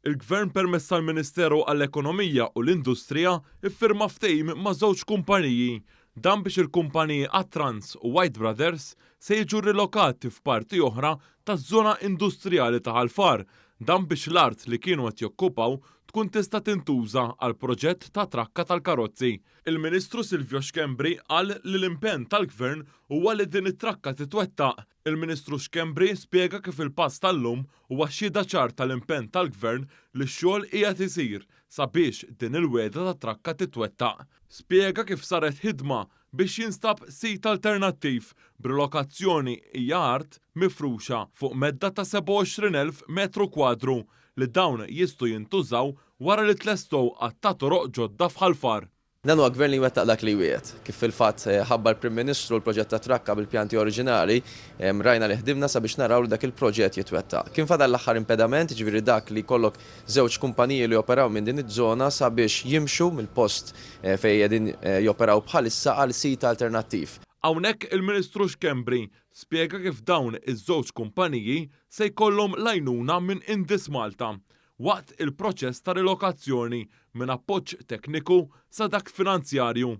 Il-Gvern permezz tal-Ministeru għall-Ekonomija u l-Industrija ffirma ftehim ma' żewġ kumpaniji. Dan biex il-kumpaniji Atrans u White Brothers se jiġu rilokati f'parti oħra taż-żona industrijali ta' Ħal Far. Dan biex l-art li kienu qed jokkupaw tkun tista' tintuża għal proġett ta' trakka tal-karozzi. Il-Ministru Silvio Schembri qal li l-impenn tal-Gvern huwa li din it-trakka titwettaq. Il-Ministru Schembri spjega kif il-pass tal-lum huwa xhieda ċar tal-impenn tal-Gvern li x-xogħol qiegħed isir sabiex din il-wegħda tat-trakka titwettaq. Spjega kif saret ħidma biex jinstab sit alternattiv b'rilokazzjoni hija art mifruxa fuq medda ta' 27,000 metru kwadru li dawn jistgħu jintużaw wara li tlestow għadd ta' toroq ġodda f'Ħal Far. Dan huwa Gvern li jwettaq dak li jwiegħed. Kif fil-fatt ħabbar il-Prim Ministru l-proġett tat-trakka bil-pjanti oriġinali, rajna li ħdimna sabiex naraw li dak il-proġett jitwettaq. Kien fadal l-aħħar impedament, jiġifieri dak li jkollok żewġ kumpaniji li joperaw minn din iż-żona sabiex jimxu mill-post fejn qegħdin joperaw bħalissa għal sit alternattiv. Hawnhekk il-Ministru Schembri spjega kif dawn iż-żewġ kumpaniji se jkollhom l-għajnuna minn Indis Malta waqt il-proċess ta' rilokazzjoni minn appoġġ tekniku sa dak finanzjarju.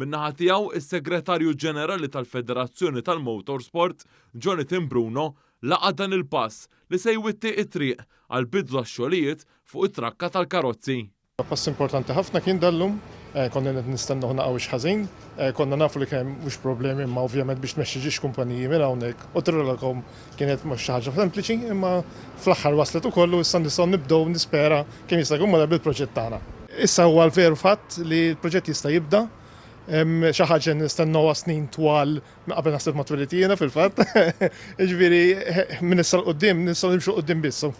Min-naħa tiegħu, is-Segretarju Ġenerali tal-Federazzjoni tal-Motorsport, Jonathan Bruno, laqa' dan il-pass li se jwitti t-triq għall-bidu tax-xogħlijiet fuq it-trakka tal-karozzi. Pass importanti ħafna kien dal-lum, konna qed nistennew naqgħu ix ħażin, konna nafu li kien hemm mhux problemi imma ovvjament biex tmexxi ġiex kumpaniji minn hawnhekk u tirrelakhom kienet mhux xi ħaġa sempliċi imma fl-aħħar waslet ukoll u issa nistgħu nibdew nispera kemm jista' jkun malajr bil-proġett tagħna. Issa huwa l-veru fatt li l-proġett jista' jibda, xi ħaġa li nistennewha snin twal minn qabel naħseb ma twelidt jiena fil-fatt. Jiġifieri minn issa 'l quddiem nistgħu nimxu 'l quddiem biss.